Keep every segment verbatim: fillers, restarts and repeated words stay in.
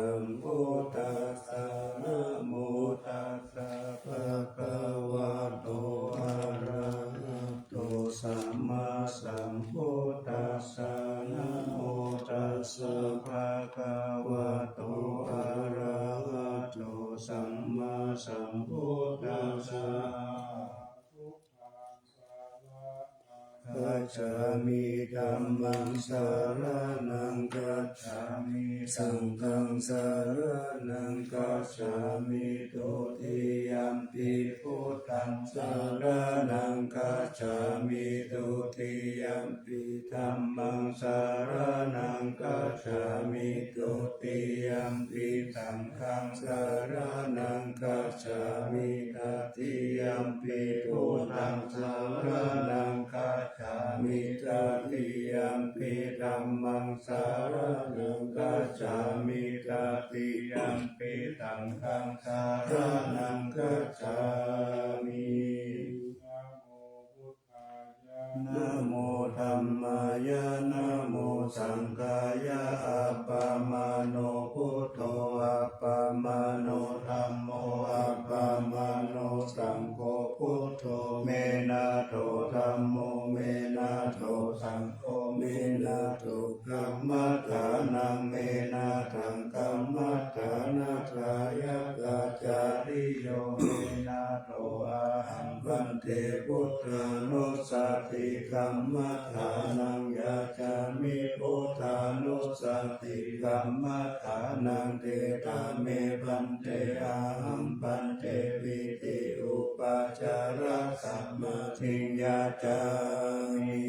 sambuddhassa. Namo tassa bhagavato arahato sammāsambuddhassa. Namo tassa bhagavato arahato sammāsambuddhassa. Gacchāmi. Dhammaṃ saraṇaṃ gacchāmi. Saṅghaṃ saraṇaṃ gacchāmi. Dutiyampi buddhaṃ saraṇaṃ gacchāmi. Dutiyampi dhammaṃ saraṇaṃ gacchāmi. Dutiyampi saṅghaṃ saraṇaṃ gacchāmi. Tatiyampi buddhaṃ saraṇaṃ gacchāmi. Tatiyampi dhammaṃ saraṇaṃ gacchāmi. Tatiyampi saṅghaṃ saraṇaṃ gacchāmi. Namo dhammāya, namo saṅghāya. Appamāṇo buddho, appamāṇo dhammo, appamāṇo saṅgho. Buddho me nātho, dhammo me nātho, saṅgho me nātho. Kammaṭṭhānaṃ me nāthaṃ, kammaṭṭhānadāyakācariyo me nātho. Ahaṃ bhante buddhānussati kammaṭṭhānaṃ yācāmi, buddhānussati kammaṭṭhānaṃ. Teta me bhante, ahaṃ bhante pīti upācārasamādhiṃ yācāmi.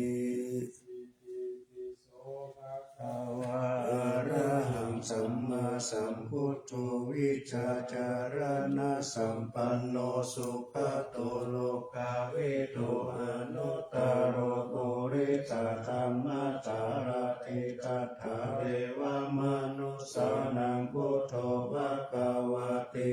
Arahaṃ sammāsambuddho vijjācaraṇasampanno sugato lokavidū anuttaro purisadammasārathi satthā devamanussānaṃ buddho bhagavāti.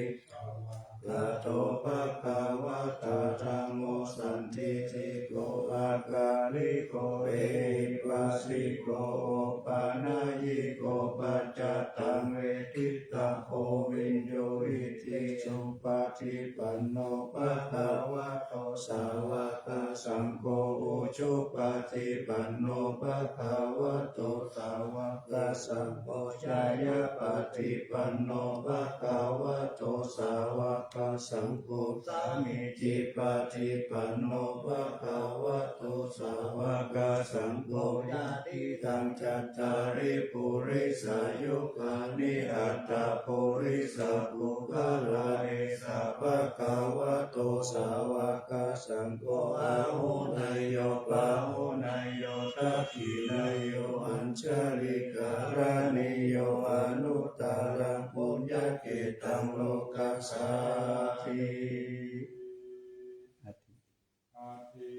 Svākkhāto bhagavatā dhammo sandiṭṭhiko akāliko ehipassiko opanayiko paccattaṃ veditabbo viññūhīti. Supaṭipanno bhagavato sāvakasaṅgho, ujupaṭipanno bhagavato sāvakasaṅgho, ñāyapaṭipanno bhagavato sāvakasaṅgho, sāmīcipaṭipanno bhagavato sāvakasaṅgho, yadidaṃ cattāri purisayugāni aṭṭha purisapuggalā, esa bhagavato sāvakasaṅgho, āhuneyyo pāhuneyyo dakkhiṇeyyo añjalikaraṇīyo anuttaraṃ puññakkhettaṃ lokassāti. Atthi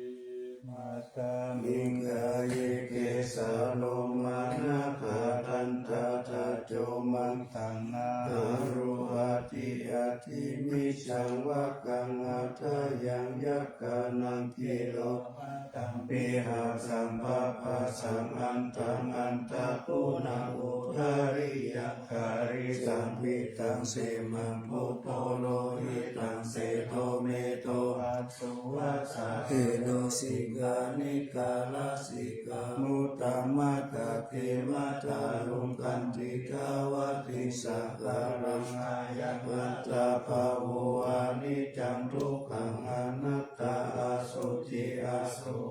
imasmiṃ kāye kesā lomā nakhā dantā taco maṃ saṃ nāḷo atthi, atthi micchaṃ vakkaṃ aṭṭhayaṃ yakkhānaṃ tilomatampi hasaṃ pabhasaṃ antaṃ antaghuṇaṃ udariyaṃ karīsaṃ pittaṃ semhaṃ pubbo lohitaṃ sedo medo asu vassa tejo sikkhā nikkharā sikkhā muttamakkha khemathātuṃ khantītavatisaṅkhāraṃ ayaṃ attabhāvo aniccaṃ dukkhaṃ anattā asuci asuvaṃ.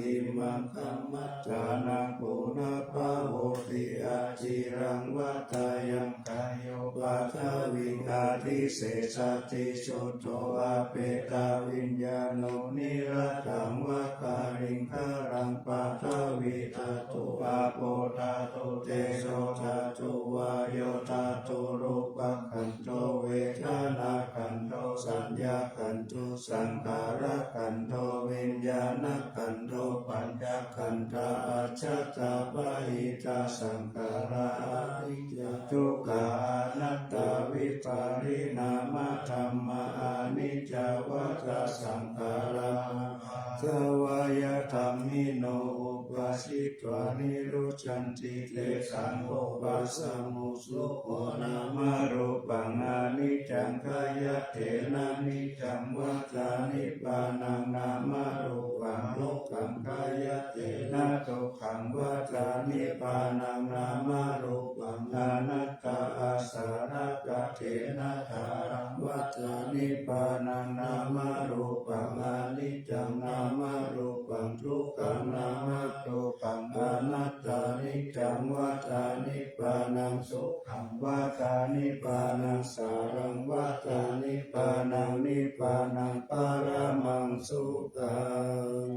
Imaṃ kammaṭṭhānaṃ punabbhavoti aciraṃ vatayaṃ khayo paṭhaviṃ adhisessati chuddho appetaviññāṇo niratthaṃ va kaliṅgaraṃ paṭhavīdhātu āpodhātu tejodhātu vāyodhātu rūpakkhandho vedanākkhandho saññākkhandho saṅkhārakkhandho viññāṇakkhandho pañcakkhandhā ajjhattā bahiddhā saṅkhārā aniccā dukkhā anattā vipariṇāmadhammā aniccā vata saṅkhārā ābasaṃvayadhammino uppajjitvā nirujjhanti tesaṃ vūpasamo sukho nāma niccaṃ khayatena niccaṃ vata nibbānaṃ nāmarūpaṃ dukkhaṃ khayatena dukkhaṃ vata nibbānaṃ nāmarūpaṃ anattā āsarakkhatena ṭhānaṃ vata nibbānaṃ nāmarūpaṃ aniccaṃ nāmarūpaṃ dukkhaṃ nāmarūpaṃ anattā niccaṃ vata nibbānaṃ sukhaṃ vata nibbānaṃ saraṃ vata nibbānaṃ nibbānaṃ paramaṃ sukhaṃ.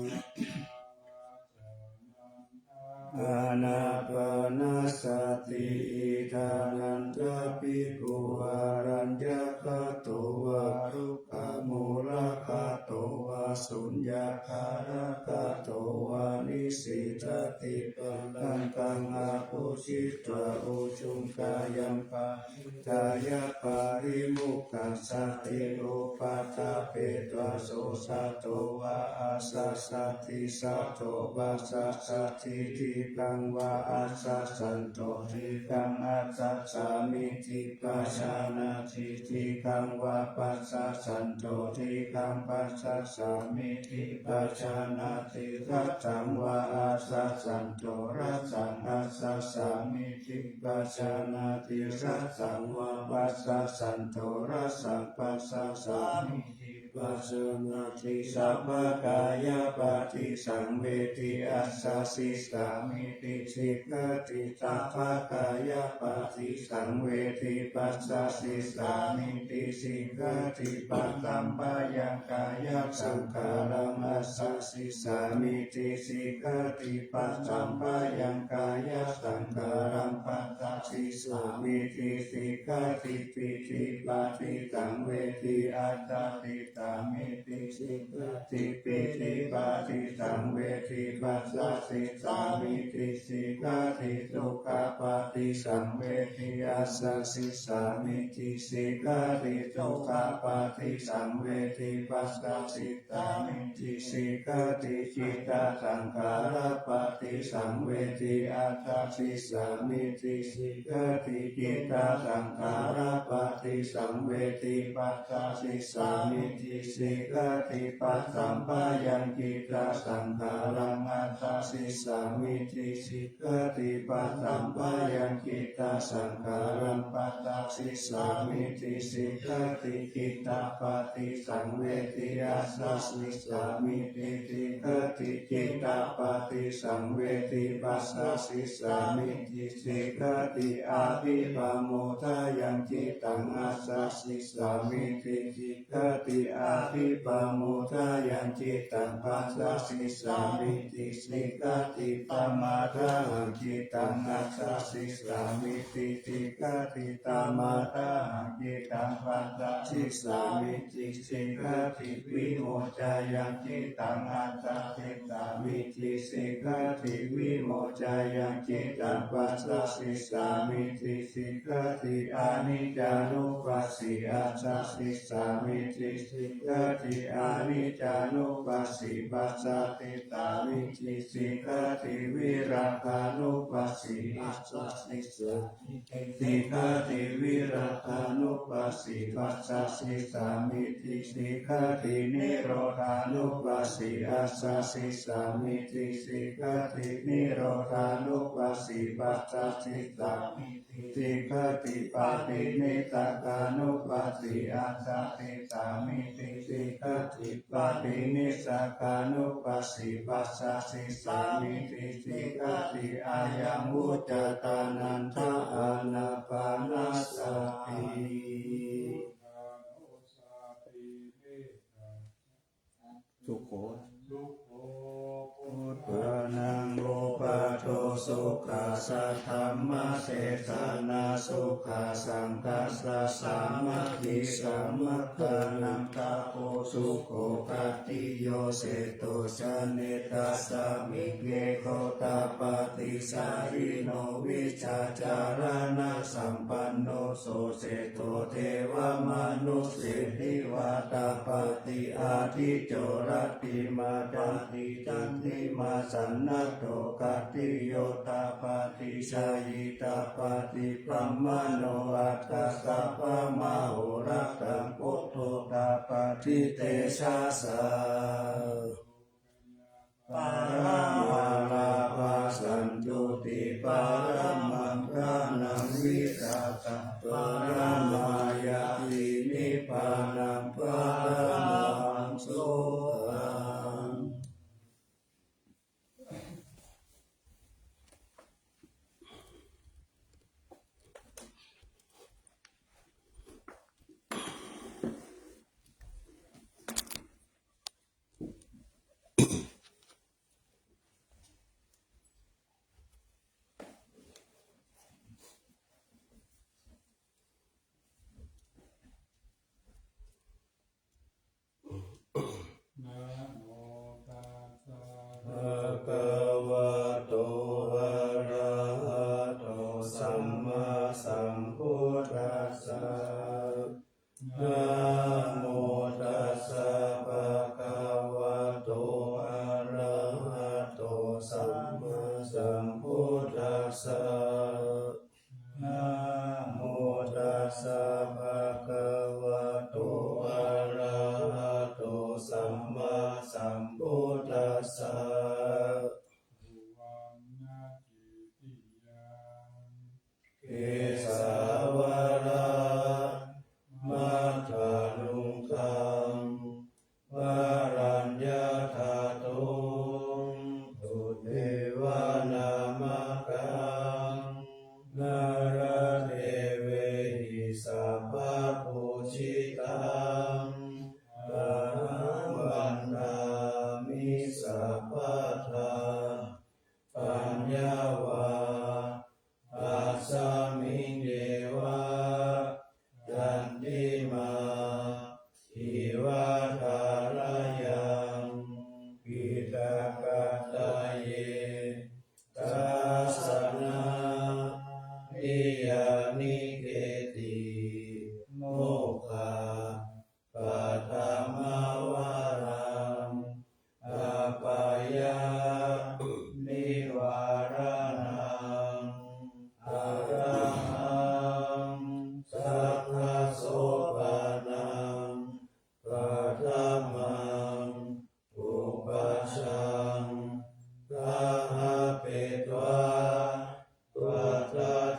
Ānāpānasati. Idha nañca bhikkhu araññagato vā rukkhamūlagato vā suññagāragato vā nisīdati parantā abhujitvā ujuṃ kāyaṃ parittājja pārimokkhāya satiṃ upaṭṭhapetvā so saddho vā ācikkhati saddho passasati dīghaṃ vā accassanto dīghaṃ accassāmīti pajānāti dīghaṃ vā passassanto dīghaṃ passasāmīti pajānāti hrasaṃ vā accassanto hrasaṃ accassāmīti pajānāti hrasaṃ vā passassanto hrasaṃ passasāmīti pajānāti sabbakāyapaṭisaṃvedī accasissāmīti sikkhati sabbakāyapaṭisaṃvedī passasissāmīti sikkhati pasamphayaṃ kāyasaṅkhāraṃ accasissāmīti sikkhati pasamphayaṃ kāyasaṅkhāraṃ passasissāmīti sikkhati pītipaṭisaṃvedī accasissāmīti sikkhati pītipaṭisaṃvedī passasissāmīti sikkhati sukhapaṭisaṃvedī accasissāmīti sikkhati sukhapaṭisaṃvedī passasissāmīti sikkhati cittasaṅkhārapaṭisaṃvedī accasissāmīti sikkhati cittasaṅkhārapaṭisaṃvedī passasissāmīti sikkhati pasamphayaṃ cittasaṅkhāraṃ accasissāmīti sikkhati pasamphayaṃ cittasaṅkhāraṃ passasissāmīti sikkhati cittapaṭisaṃvedī accasissāmīti sikkhati cittapaṭisaṃvedī passasissāmīti sikkhati abhipamodāyaṃ cittaṃ accasissāmīti sikkhati abhipamodāyaṃ cittaṃ passasissāmīti sikkhati pamādāhaṃ cittaṃ accasissāmīti sikkhati pamādāhaṃ cittaṃ passasissāmīti sikkhati vimocāyaṃ cittaṃ accasissāmīti sikkhati vimocāyaṃ cittaṃ passasissāmīti sikkhati aniccānupassī accasissāmīti sikkhati aniccānupassī passasissāmīti sikkhati virāgānupassī accasissāmīti sikkhati virāgānupassī passasissāmīti sikkhati nirodhānupassī accasissāmīti sikkhati nirodhānupassī passasissāmīti sikkhati paṭinissagānupassī accasissāmīti sikkhati paṭinissagānupassī passasissāmīti sikkhati ayaṃ vuccatā ānanda ānāpānasati. Sukho. Buddhānaṃ uppādo sukhā saddhammadesanā sukhā saṅghassa sāmaggī samaggānaṃ tapo sukho. Khattiyo seṭṭho janetasmiṃ ekottāpaṭisārino vijjācaraṇasampanno so seṭṭho devamanussena vā tapati. Atthi co rattimānā candimā sannaddho khattiyo tapati. tapati brāhmaṇo atha sabbamahorattam buddho tapati tejasā. Paramā lābhā santuṭṭhī paramaṃ dhanaṃ virattā paramā ñātī nibbānaṃ paramaṃ sukhaṃ. Namo tassa bhagavato arahato sammāsambuddhassa. Namo tassa bhagavato arahato sammāsambuddhassa. Namo tassa bhagavato arahato sammāsambuddhassa. Kesāvalāmathāluṅkaṃ araññātatthu duggayānamakaṃ naradevehi sabbapūjitaṃ taṃ vandāmi sabbadā. Paññā vā tasmiṃ yeva tantimā iva dhārayaṃ piṭakattaye dassanāniyāniketi mokkha paṭhamavaraṃ appayantinivāraṇaṃ arahaṃ saggasopaṇaṃ paṭhamaṃ puggacaṃ gahapetvā pattacīvaraṃ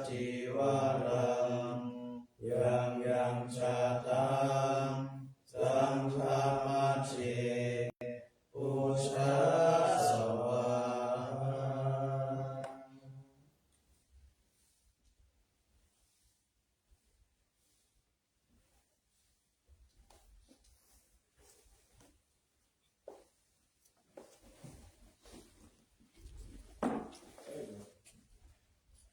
yaṃ yaṃ jātaṃ saṅghamajjhe pūjā